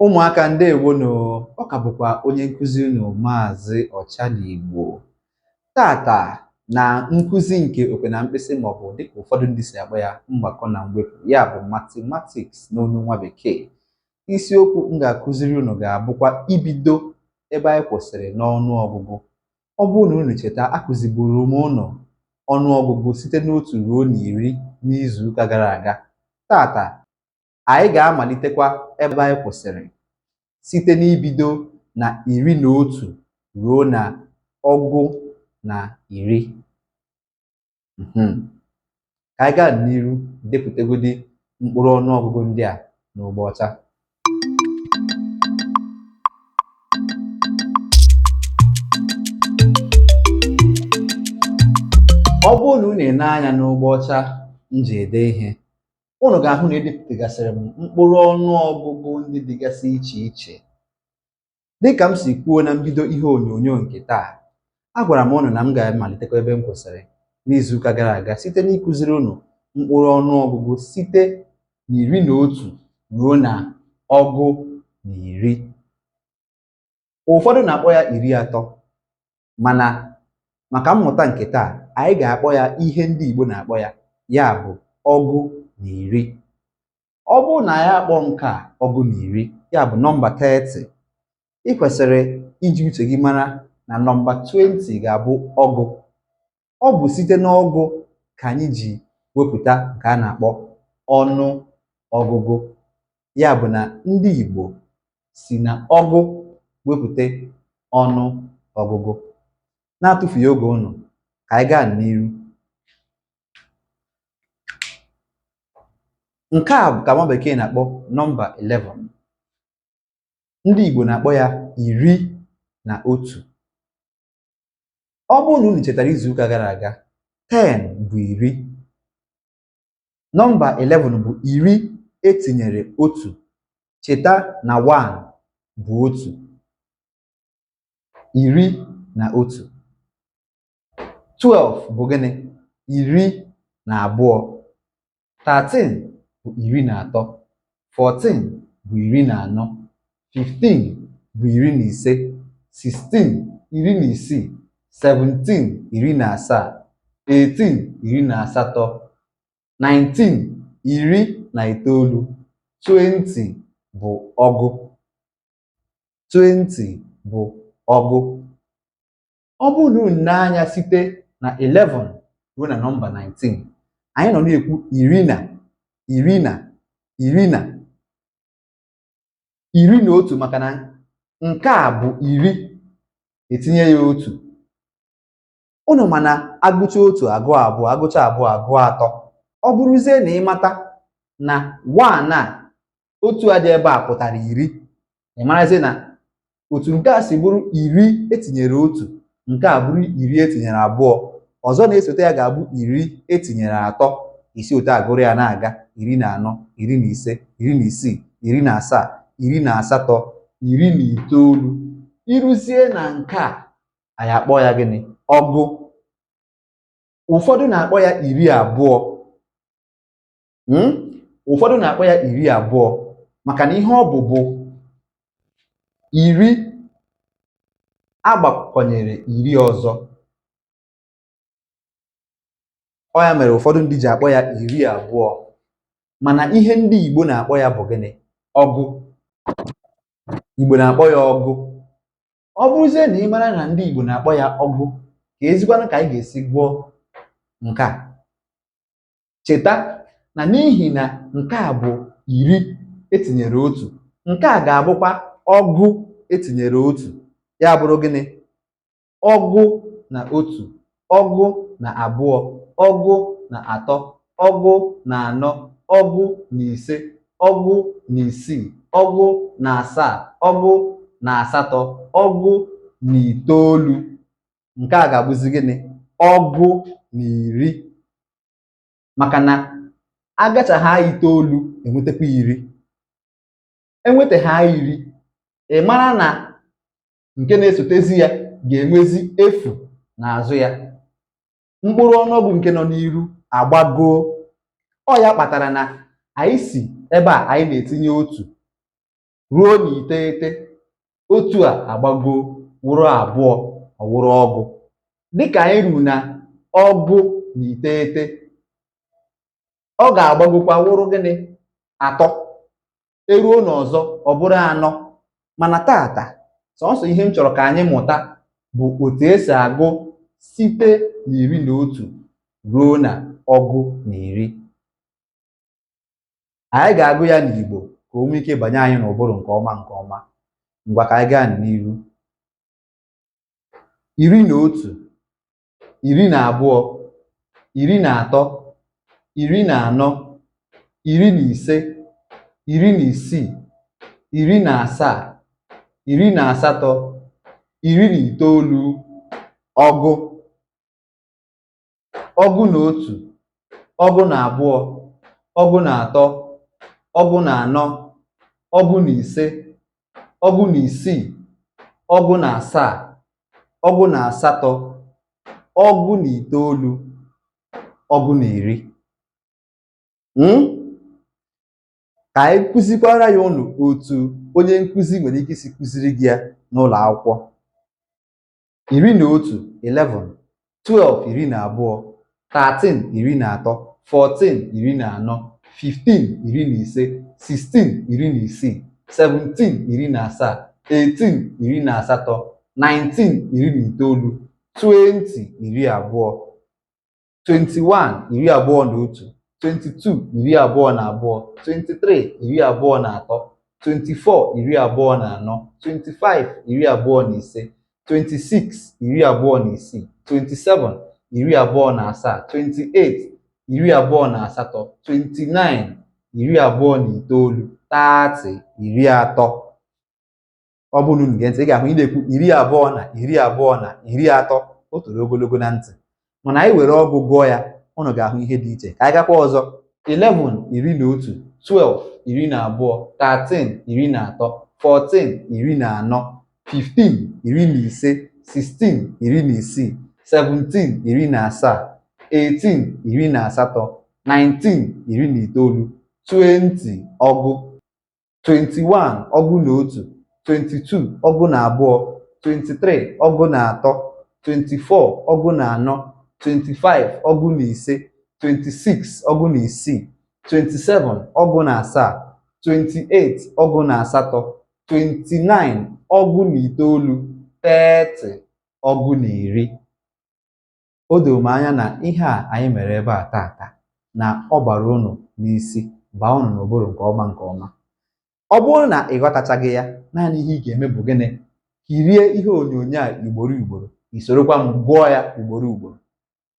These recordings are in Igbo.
Ụmụaka ndewonụ. Ọ ka bụkwa onye nkụzi unu, Maazị Ọchanigbo. Tata na nkụzi nke okwe na mkpịsị, maọbụ dịka ụfọdụ ndị si akpọ ya, mgbakọ na mwepụ, ya bụ mathematics n'onu nwa bekee. Isiokwu m ga-akụziri unu ga-abụkwa ibido ebe anyị kwụsịrị n'ọnụ ọgụgụ. Ọ bụrụ na unu cheta, akụziburu m unu ọnụ ọgụgụ site n'otu ruo n'iri n'izu ụka gara aga. Tata anyị ga-amalitekwa ebe anyị kwụsịrị site n'ibido na 11 ruo na 10. Ka anyị gaa n'iru depụtagodi mkpụrụ ọnụọgụgụ ndị a n'ụgbọ ọcha. Ọ bụrụ na unu ene anya n'ụgbọ ọcha m ji ede ihe, unu ga-ahụ na edepụtagasịrị m mkpụrụ ọnụọgụgụ ndị dịgasị iche iche. Dịka m si kwuo na mbido ihe onyonyo nke taa, agwara m unu na m ga-amalitekwa ebe m kwụsịrị n'izuụka gara aga site n'ịkụziri unu mkpụrụ ọnụọgụgụ site na 11 ruo na 10. Ụfọdụ na-akpọ ya 30, mana maka mmụta nke taa, anyị ga-akpọ ya ihe ndị Igbo na-akpọ ya, ya bụ 10. Ọ bụrụ na anyị akpọ nke a 10, ya bụ nọmba 30, ị kwesịrị iji uche gị mara na nọmba 20 ga-abụ ọgụ. Ọ bụ site n'ọgụ ka anyị ji wepụta nke a na-akpọ ọnụ ọgụgụ. Ya bụ na ndị Igbo si na ọgụ wepụta ọnụ ọgụgụ. Na-atụfughị oge unu, ka anyị gaa n'iru. Nke a bụ ka nwa bekee na-akpọ nọmba 11. Ndị Igbo na-akpọ ya 11. Ọ bụrụ na unu chetara izuụka gara aga, 10 bụ iri. Nọmba 11 bụ iri etinyere otu. Cheta na 1 bụ otu. 11. 12 bụ gịnị? 12. 13 bụ 13. 14 bụ 14. 15 bụ 15. 16 16. 17 17. 18 18. 19 19. 20 bụ ọgụ. 20 bụ ọgụ. Ọ bụrụ na unu nee anya site na 11 ruo na nọmba 19, anyị nọ na-ekwu iri na iri na iri na 11, maka na nke a bụ iri etinye ya otu. Unu mana agụcha otu agụọ abụọ, agụcha abụọ agụọ atọ. Ọ bụrụzie na ị mata na 1 a otu a dị ebe a pụtara iri, ị marazie na otu nke a si bụrụ iri etinyere otu, nke a bụrụ iri etinyere abụọ, ọzọ na-esote ya ga-abụ iri etinyere atọ. Isi otu agụrụ ya na-aga 14, 15, 16, 17, 18, 19. Iruzie na nke a, anyị akpọ ya gịnị? Ọgụ. Ụfọdụ na-akpọ ya 20. Ụfọdụ na-akpọ ya 20 maka na ihe ọ bụ bụ iri agbakọnyere iri ọzọ. Ọ ya mere ụfọdụ ndị ji akpọ ya 20, mana ihe ndị Igbo na-akpọ ya bụ gịnị? Ọgụ. Igbo na-akpọ ya ọgụ. Ọ bụrụzie na ị mara na ndị Igbo na-akpọ ya ọgụ, ka ezikwanụ ka anyị ga-esi gụọ nke a. Cheta na n'ihi na nke a bụ iri etinyere otu, nke a ga-abụkwa ọgụ etinyere otu. Ya bụrụ gịnị? 11, 12, 13, 14, 15, 16, 17, 18, 19. Nke a ga-abụzi gịnị? 10. Maka na agachagha itoolu enwetakwa iri. Enwetagha iri, ị mara na nke na-esotezi ya ga-enwezi efu n'azụ ya. Mkpụrụ ọnụọgụ nke nọ n'iru agbagoo. Ọ ya kpatara na anyị si ebe a anyị na-etinye otu. Ruo na iteghete, otu a agbago wụrụ abụọ, ọ wụrụ ọgụ. Dịka anyị ruru na ọgụ na iteghete, ọ ga-agbagokwa wụrụ gịnị? Atọ. Eruo n'ọzọ, ọ bụrụ anọ. Mana tata, sọnsọ ihe m chọrọ ka anyị mụta bụ otu esi agụ site na 11 ruo na 11. Anyị ga-agụ ya n'Igbo ka o nwee ike banye anyị n'ụbụrụ nke ọma nke ọma. Ngwa, ka anyị gaa n'iru. 11, 12, 13, 14, 15, 16, 17, 18, 19, ọgụ. 11, 12, 13, 14, 15, 16, 17, 18, 19, 10. Ka anyị kụzikwara ya ụnụ otu onye nkụzi nwere ike isi kụziri gị ya n'ụlọ akwụkwọ. 11, 11, 12, 12, 13, 13, 14, 14, 15, 15, 16, 16, 17, 17, 18, 18, 19, 19, 20, 20, 21, 21, 22, 22, 23, 23, 24, 24, 25, 25, 26, 26, 27, 27, 28, 28, 29, 29, 30, 30. Ọ bụrụ na unu gee ntị, ị ga-ahụ ị na-ekwu 20 na 20 na 30, o toro ogologo na ntị. Mana anyị were ọgụ gụọ ya, unu ga-ahụ ihe dị iche. Ka anyị gakwa ọzọ. 11, 11, 12, 12, 13, 13, 14, 14, 15, 15, 16, 16, 17, 17, 18, 18, 19, 19, 20, ọgụ. 21, 11, 22, 12, 23, 13, 24, 14, 25, 15, 26, 16, 27, 17, 28, 18, 29, 19, 30, 10. O doro m anya na ihe a anyị mere ebe a tata na ọ bara unu n'isi, baa unu n'ụbụrụ nke ọma nke ọma. Ọ bụrụ na ị ghọtachaghị ya, naanị ihe ị ga-eme bụ gịnị? Kirie ihe onyonyo a ugboro ugboro, i sorokwa m gụọ ya ugboro ugboro.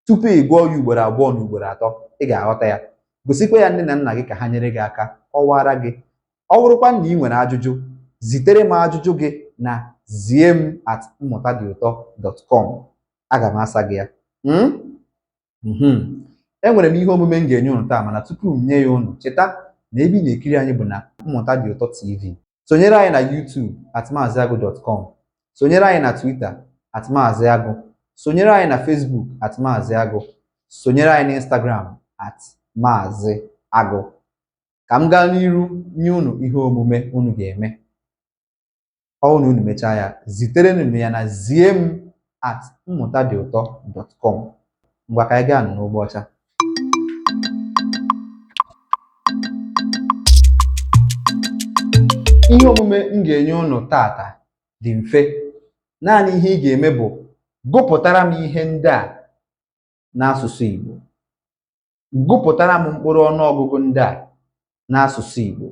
Tupu ị gụọ ya ugboro abụọ na ugboro atọ, ị ga-aghọta ya. Gosikwa ya nne na nna gị ka ha nyere gị aka kọwara gị. Ọ bụrụkwa na ị nwere ajụjụ, zitere m ajụjụ gị na zie m@mmụtadịụtọ.com. Aga m asa gị ya. Enwere m ihe omume m ga-enye unu taa, mana tupu m nye ya unu, cheta na ebe ị na-ekiri anyị bụ na Mmụta Dị Ụtọ TV. Sonyere anyị na YouTube @maaziagụ.com. Sonyere anyị na Twitter @maaziagụ. Sonyere anyị na Facebook @maaziagụ. Sonyere anyị na Instagram @maaziagụ. Ka m gaa n'iru nye unu ihe omume unu ga-eme. Ọ bụrụ na unu mechaa ya, ziterenụ m ya na zie m @mmụtadịụtọ.com. Ngwa, ka anyị gaa n'ụgbọ ọcha. Ihe omume m ga-enye unu tata dị mfe. Naanị ihe ị ga-eme bụ gụpụtara m ihe ndị a n'asụsụ Igbo. Gụpụtara m mkpụrụ ọnụọgụgụ ndị a n'asụsụ Igbo.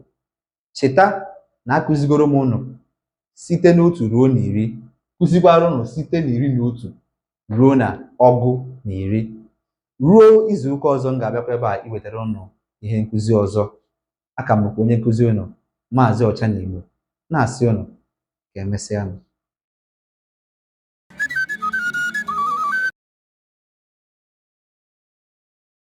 Cheta na akụzigoro m unu site n'otu ruo n'iri, kụzikwara unu site na 11 ruo na 11. Ruo izu ụka ọzọ m ga-abịakwa ebe a iwetara unu ihe nkụzi ọzọ. Aka m bụkwa onye nkụzi unu, Maazị Ọchanigbo, na-asị unu ka emesịanụ.